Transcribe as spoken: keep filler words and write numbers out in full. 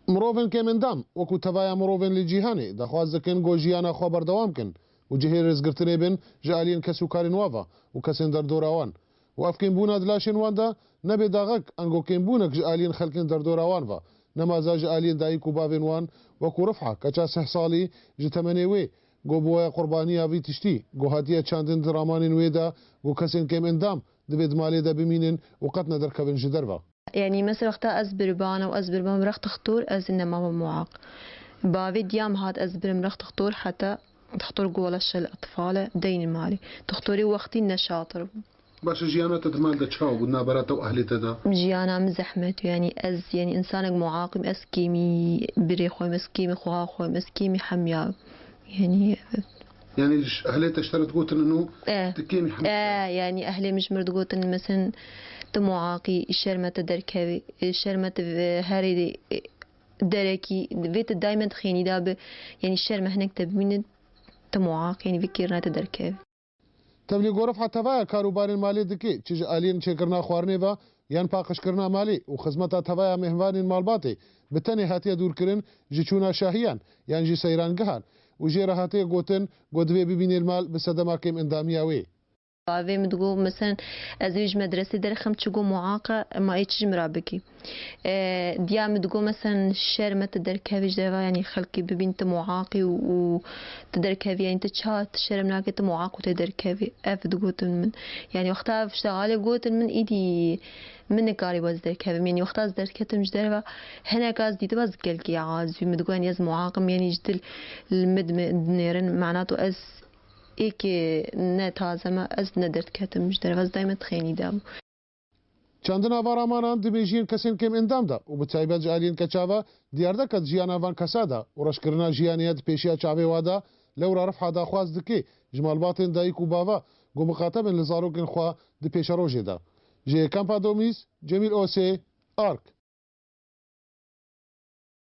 Mirovên kêmendam, wekû tevaya mirovên li cîhanê, daxwaz dikin ku jiyana xwe berdewam kin û cihê rêzgirtinê bin ji aliyên kesûkarên wa ve û kesên derdora wan. Û ev kêmbûna di laşên wan de nebe daxek, ango kêmbûnek ji aliyên xelkên derdora wan ve, nemaza ji aliyên dayik û bavên wan, wekû Rifha, keça sih salî ji temenê wê, ku bûye qurbaniya vî tiştî, ku hatiye çandin di ramanên wê de, ku kesên kêmendam divê di malê de bimînin û qet nederkevin ji derve. Yani mesela wexta ez biribana û ez biribam rex dixtor, ez nemama muaq. Bavê diyam hat ez birim rex dixtor, heta dixtor got wala şel etfale deynin malê. Dixtorê wextî neşatir bû. Başa jiyana te di mal de çawa bû, nabera te û ehlê te de? Jiyana min zehmet, yani ez, yani insanek muaqim, ez kêmî birê xwe, ez kêmî xweha xwe, ez kêmî hemya. Yani, Yani ji ehlê te ji te re digotin ino, e, tu kêmî hemî, e, yani ehlê min ji mir digotin, mesela tu muaqî, şerme te derkevî, e, şerme te ve-, herê, e, derekî, vê te daîmen xênî da bi, yani şerme hinek te bimînin, tu muaqî, yani vê kêrine te derkevî. Tevlî gorif hetevaya kar û barên malê dike, çi ji aliyên çêkirina xwarinê ve, yan paqijkirina malê û xizmeta tevaya mêhvanên malbatê, bi tenê hatiye dûrkirin ji çûna şahiyan yan jî seyrangihan û jê re hatiye gotin ku divê bibînê li mal bi sedema kêmendamiya wê. Bavê min digot, mesela ez ê ji medresê derxim, çi got muaqa, ma ê çi ji min re bikî? E, diya min digot, mesela şerm e tu derkevî ji derve, yanî xelkî bibîn tu muaqî û, û tu derkevî, yanî tu çawa tu şerm nake, tu muaq û tê derkevî. Ev digotin min. Yanî wexta ev ştegalê gotin min, îdî min nikarî ez derkevim. Yanî wexta ez derketim ji derve, hinek ez dîtim ez gelkî acizî. Min digot, yanî ez muaq im, yanî ji dil li min dinêrin. Mena tu ez êkê ne taze me, ez ne derdiketim ji derve, ez daîme di xênî de bû. Çandina va ramanan di mêjiyên kesên kêm endam de û bi taybet ji aliyên keça ve diyar deke di jiyana van kesa de û reşkirina jiyanê ye di pêşiya çavê wa de, lewra Rifha daxwaz dike ji malbatên dayik û bava ku miqate bin li zarokên xwe di pêşerojê de. Ji Kampa Domîz, Cemîl Osê, Ark.